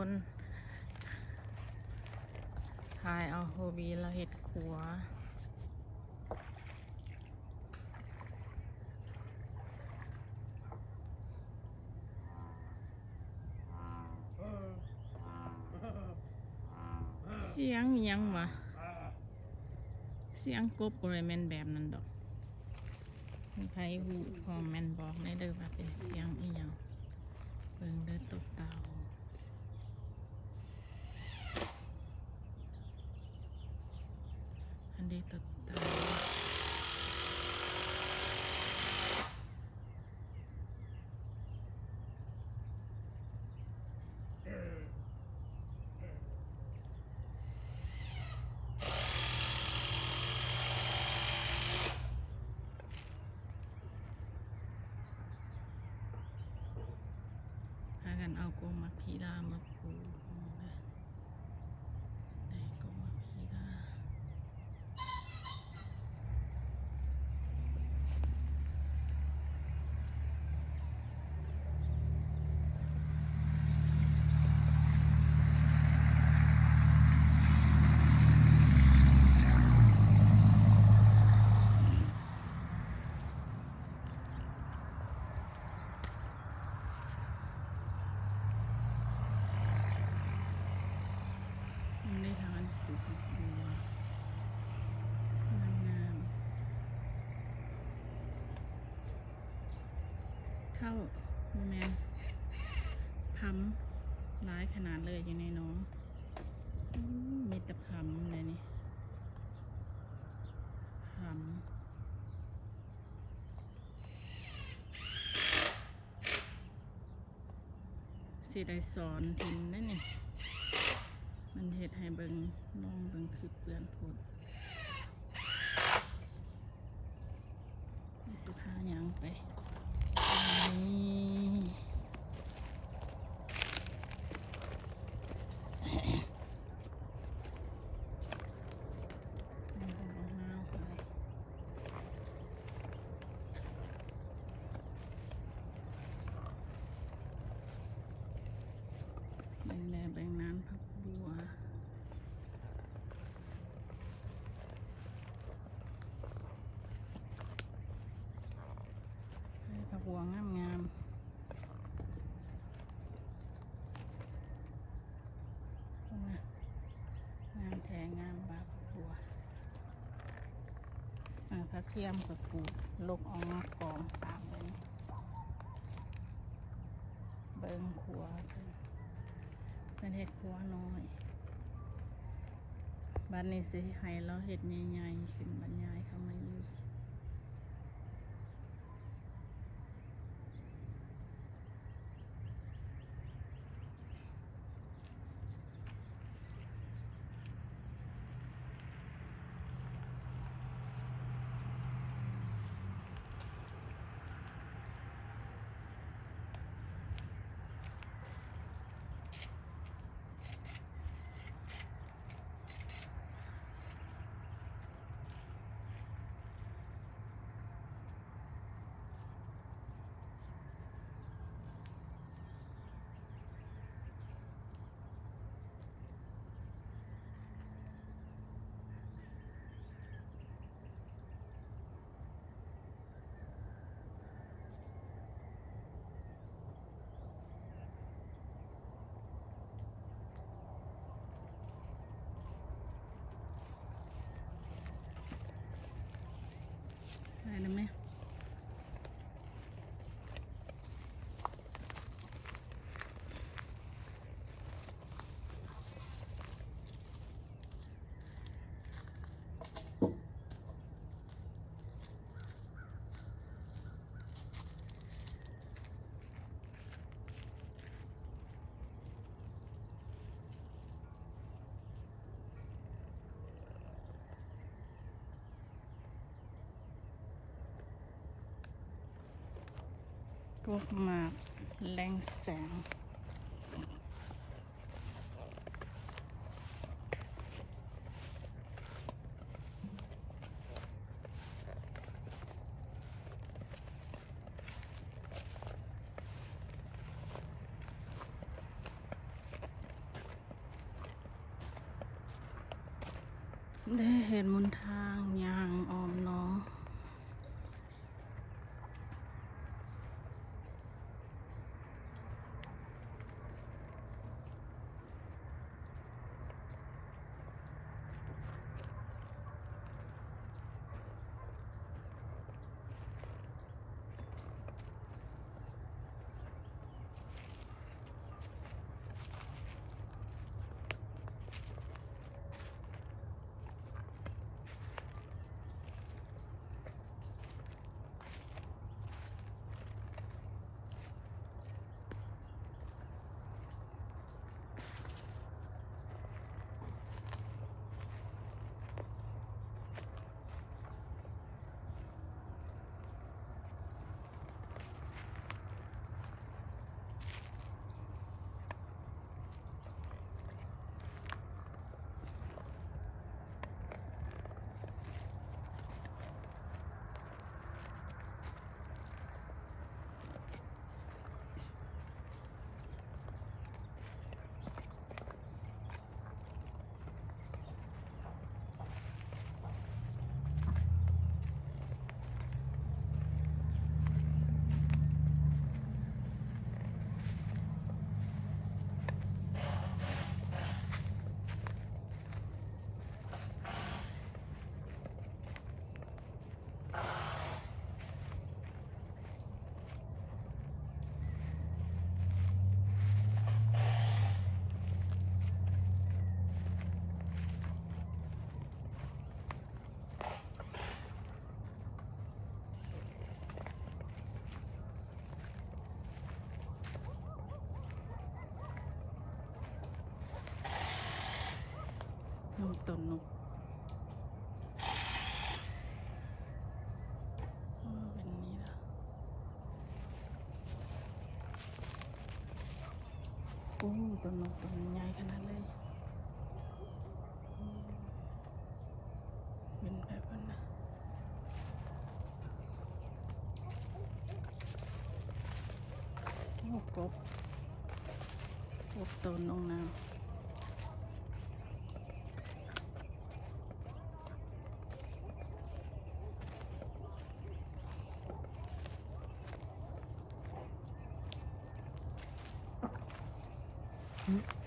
ນ ຖ່າຍເອົາໂຮບີລາວເຮັດຄົວ. ສຽງອີ່ຫຍັງຫວາ? ສຽງກົບບໍ່ໄດ້ແມ່ນແບບນັ້ນດອກ. ໃຜຮູ້ຄອມເມັນບອກແດ່ເດີວ່າເປັນສຽງອີ່ຫຍັງ. ເບິ່ງເດີຕົວເຕົາ. ອັນນີ້ຕົວເຕົາ. ພາກັນເອົາກົກໝາກຜີລາມາປູກ. ໄດ້ກົກໝາກຜີລາ. ມັນໄດ້ທາງອັນປູກບັວງາມໆ. ເທົ່າ ບໍ່ແມ່ນ ຜຳຫຼາຍຂະໜາດເລີຍຢູ່ໃນໜອງ. ອືມ ມີແຕ່ຜຳເລີຍນີ້ ຜຳ. ຊິໄດ້ສອນຖິ້ມໄດ໋ນີ້ ມັນເຮັດໃຫ້ເບິ່ງ ລອງເບິ່ງຄືເປື້ອນໂພດ. ຊິພາຍ່າງໄປ ນີ້ ເບິ່ງແດ່ ເບິ່ງນານຜັກບົວ. ເອີ ຜັກບົວງາມໆ ງາມແທ້ ງາມວ່າຜັກບົວ. ເອີ ກະທຽມກະປູກ ຫຼົກອອກມາກອງຕາມເບິ່ງ ເບິ່ງຄົວເພິ່ນ. ເພິ່ນເຮັດຄົວນ້ອຍ ບັດນີ້ຊິໃຫ້ລາວເຮັດໃຫຍ່ໆຂຶ້ນ ບັດຍ້າຍເຂົ້າມາຢູ່. ໄດ້ແລ້ວແມ່. ພວກໝາກແລງແສງ. ໄດ້ເຫັນມົນທາງຍ່າງອ້ອມໜອງ. ນ້ອງຕົນນົກ ເປັນນີ້ລະ. ໂອ້ ຕົນນົກຕົວນີ້ໃຫຍ່ຂະໜາດເລີຍ. ອືມ ບິນໄປພຸ້ນນະ. ໂອ້ ກົບ ກົບໂຕລົງນ້ຳ. ອືມ.